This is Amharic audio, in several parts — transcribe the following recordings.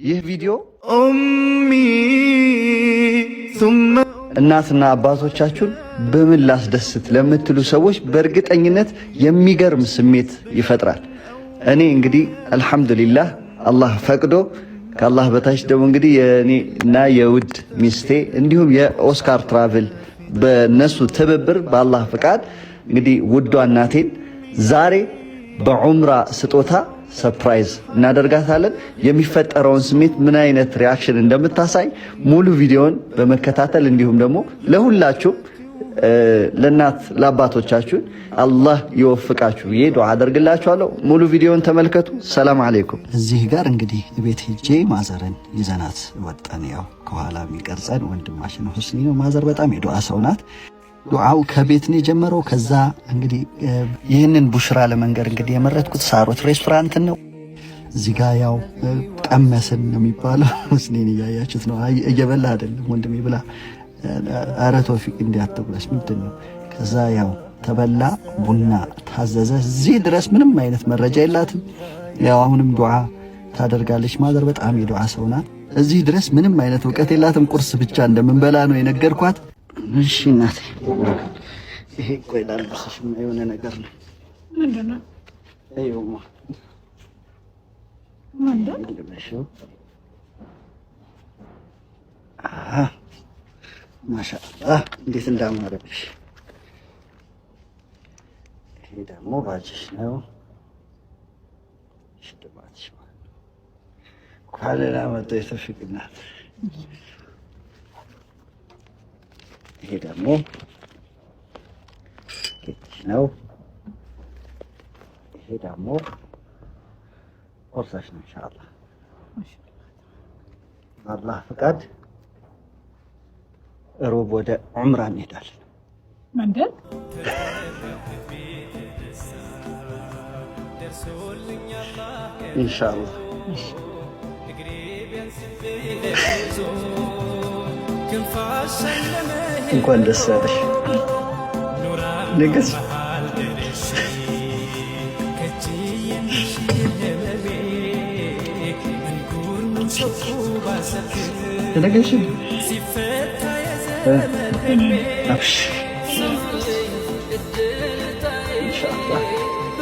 ይህ ቪዲዮ أمي ثم እናትና አባቶቻችሁን በምን ላስደስት ለምትሉ ሰዎች በእርግጠኝነት የሚገርም ስሜት ይፈጥራል። እኔ እንግዲህ አልሐምዱሊላህ አላህ ፈቅዶ ከአላህ በታች ደግሞ እንግዲህ የእኔ እና የውድ ሚስቴ እንዲሁም የኦስካር ትራቭል በነሱ ትብብር በአላህ ፍቃድ እንግዲህ ውዷ እናቴን ዛሬ በዑምራ ስጦታ surprise እናደርጋታለን። የሚፈጠረውን ስሜት ምን አይነት reaction እንደምታሳይ ሙሉ ቪዲዮን በመከታተል እንዲሁም ደግሞ ለሁላችሁም ለእናት ለአባቶቻችሁን አላህ ይወፍቃችሁ ብዬ ዱዓ አደርግላችኋለሁ። ሙሉ ቪዲዮን ተመልከቱ። ሰላም አለይኩም። እዚህ ጋር እንግዲህ ቤት ሄጄ ማዘርን ይዘናት ወጠን። ያው ከኋላ የሚቀርጸን ወንድማችን ሁስኒ ነው። ማዘር በጣም የዱዓ ሰው ናት። ዱዓው ከቤት ነው የጀመረው። ከዛ እንግዲህ ይህንን ቡሽራ ለመንገር እንግዲህ የመረጥኩት ሳሮት ሬስቶራንትን ነው። እዚህ ጋ ያው ቀመስን ነው የሚባለው። ሁስኒን እያያችሁት ነው። እየበላ አይደለም ወንድሜ ብላ፣ ኧረ ቶፊቅ እንዲያትጉረስ ምንድን ነው? ከዛ ያው ተበላ፣ ቡና ታዘዘ። እዚህ ድረስ ምንም አይነት መረጃ የላትም። ያው አሁንም ዱዓ ታደርጋለች። ማዘር በጣም የዱዓ ሰው ናት። እዚህ ድረስ ምንም አይነት እውቀት የላትም። ቁርስ ብቻ እንደምንበላ ነው የነገርኳት። እሺ እናቴ፣ ይሄ ቆይ ላልብስሽ፣ የሆነ ነገር ነው። ምንድን ነው? ይኸውማ ምንድን? ልበሽው። ማሻአላህ እንዴት እንዳማረብሽ። ይሄ ደግሞ ባጅሽ ነው፣ ሽልማትሽ ማለት ነው። እንኳን ደህና መጡ የተውፊቅ እናት። ይሄ ደግሞ ጌጥሽ ነው። ይሄ ደግሞ ቦርሳሽ ነው። ኢንሻአላህ በአላህ ፍቃድ ሮብ ወደ ዑምራ እንሄዳለን። ምንድን? ኢንሻአላህ። እንኳን ደስ ያለሽ ንግስት። ደነገጥሽ? አብሽር ኢንሻአላህ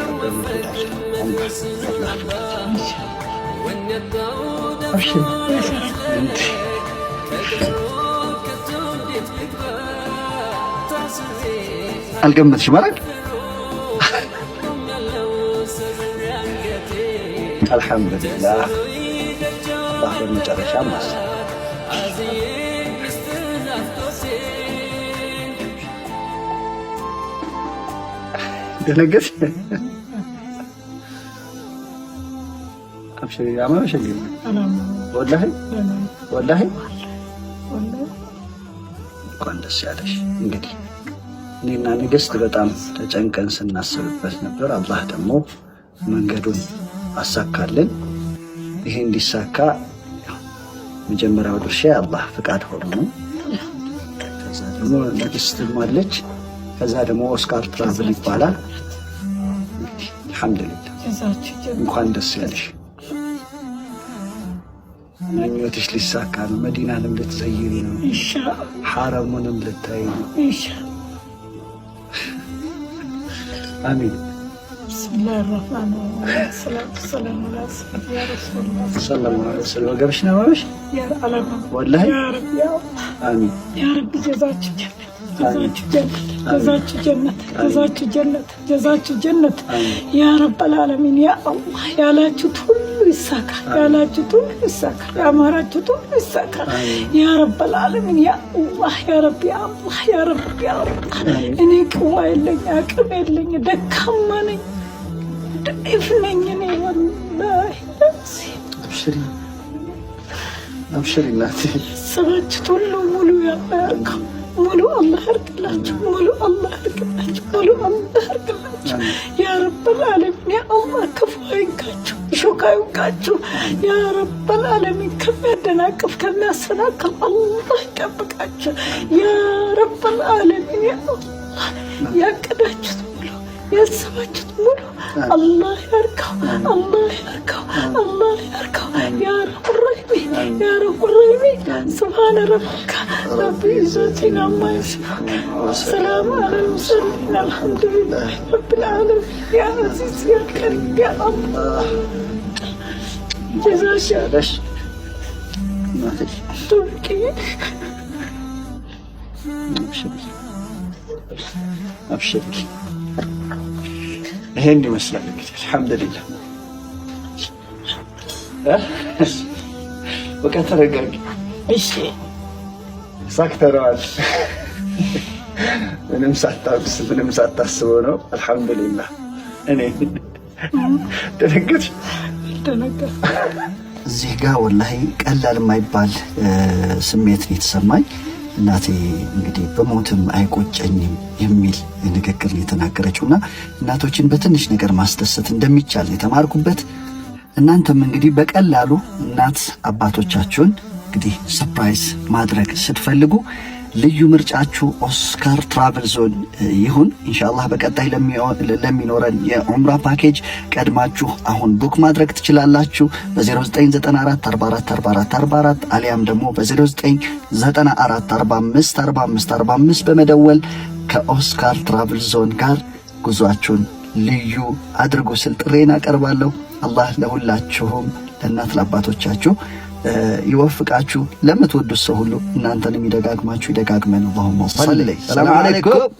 አብረን እንሄዳለን። ዑምራ በአላህ ፍቃድ። አብሽር እንዴ። አልገመትሽም አይደል? አልሐምዱሊላህ አላህ በመጨረሻ ማስ ደነገጥሽ? አብሽሪ አመመሽ እንዴ? ወላሂ ወላሂ እንኳን ደስ ያለሽ። እንግዲህ እኔና ንግስት በጣም ተጨንቀን ስናስብበት ነበር። አላህ ደግሞ መንገዱን አሳካልን። ይሄ እንዲሳካ መጀመሪያው ድርሻ የአላህ ፍቃድ ሆኖ ነው። ከዛ ደግሞ ንግስትም አለች። ከዛ ደግሞ ኦስካር ትራቭል ይባላል። አልሐምዱሊላህ እንኳን ደስ ያለሽ። ምኞትሽ ሊሳካ ነው። መዲናንም ልትዘይሪ ነው። ሐረሙንም ልታይ ነው። አሚን። ብስሚላህ ራህማን ራሂም ሰላቱ ሰላሙ ዐላ ሰይዲና ረሱሊላህ ሰለላሁ ዐለይሂ ወሰለም። ወገብሽ ነው አመመሽ? ወላሂ አሚን። ያ ረቢ ጀዛችሁ ጀነት፣ ጀዛችሁ ጀነት፣ ጀዛችሁ ጀነት፣ ጀዛችሁ ጀነት፣ ጀዛችሁ ጀነት። ያ ረበል ዓለሚን ያ አላህ፣ ያላችሁት ሁሉ ይሳካ፣ ያላችሁት ሁሉ ይሳካ፣ ያማራችሁት ሁሉ ይሳካ። ያ ረበል ዓለሚን ያ አላህ፣ ያ ረቢ ያ አላህ፣ ያ ረቢ ያ አላህ። እኔ ቅዋ የለኝ፣ አቅም የለኝ፣ ደካማ ነኝ፣ ضعيف ነኝ እኔ ወላሂ። አብሽሪ አብሽሪ እናቴ። ያሰባችሁት ሁሉ ሙሉ ያርገው። ሙሉ አላህ ያርግላችሁ። ሙሉ አላህ ያርግላችሁ። ሙሉ አላህ ያርግላችሁ። ያ ረበል ዓለሚን ያ አላህ፣ ክፉ አይንካችሁ፣ እሾክ አይውጋችሁ። ያ ረበል ዓለሚን ከሚያደናቅፍ ከሚያሰናክል አላህ ይጠብቃችሁ። ያ ረበል ዓለሚን ያ አላህ፣ ያቀዳችሁት ሙሉ ያሰባችሁት ሙሉ አላህ ያርገው፣ አላህ ያርገው፣ አላህ ያርገው። يا أرحم الراحمين يا أرحم الراحمين። سبحان ربك رب العزة عما يصفون سلام على المرسلين الحمد لله رب العالمين። يا عزيز يا كريم يا الله ጀዛሽ ቱርኪ። አብሽሪ። ይሄን ይመስላል እንግዲህ አልሐምዱሊላህ። በቃ ተረጋጊ። እሺ። ሳክተረዋል። ምንም ሳታውቅስ ምንም ሳታስበው ነው። አልሐምዱሊላህ። እኔ ደነገጥሽ? እዚህ ጋር ወላሂ ቀላል የማይባል ስሜት ነው የተሰማኝ። እናቴ እንግዲህ በሞትም አይቆጨኝም የሚል ንግግር ነው የተናገረችው እና እናቶችን በትንሽ ነገር ማስደሰት እንደሚቻል የተማርኩበት። እናንተም እንግዲህ በቀላሉ እናት አባቶቻችሁን እንግዲህ surprise ማድረግ ስትፈልጉ ልዩ ምርጫችሁ ኦስካር ትራቭል ዞን ይሁን። ኢንሻአላህ በቀጣይ ለሚኖረን የዑምራ ፓኬጅ ቀድማችሁ አሁን book ማድረግ ትችላላችሁ በ0994 44 44 44 አሊያም ደግሞ በ0994 45 45 45 በመደወል ከኦስካር ትራቭል ዞን ጋር ጉዟችሁን ልዩ አድርጉ ስል ጥሪዬን አቀርባለሁ። አላህ ለሁላችሁም ለእናት ለአባቶቻችሁ ይወፍቃችሁ። ለምትወዱት ሰው ሁሉ እናንተንም ይደጋግማችሁ ይደጋግመን። اللهم صل። ሰላም አለይኩም።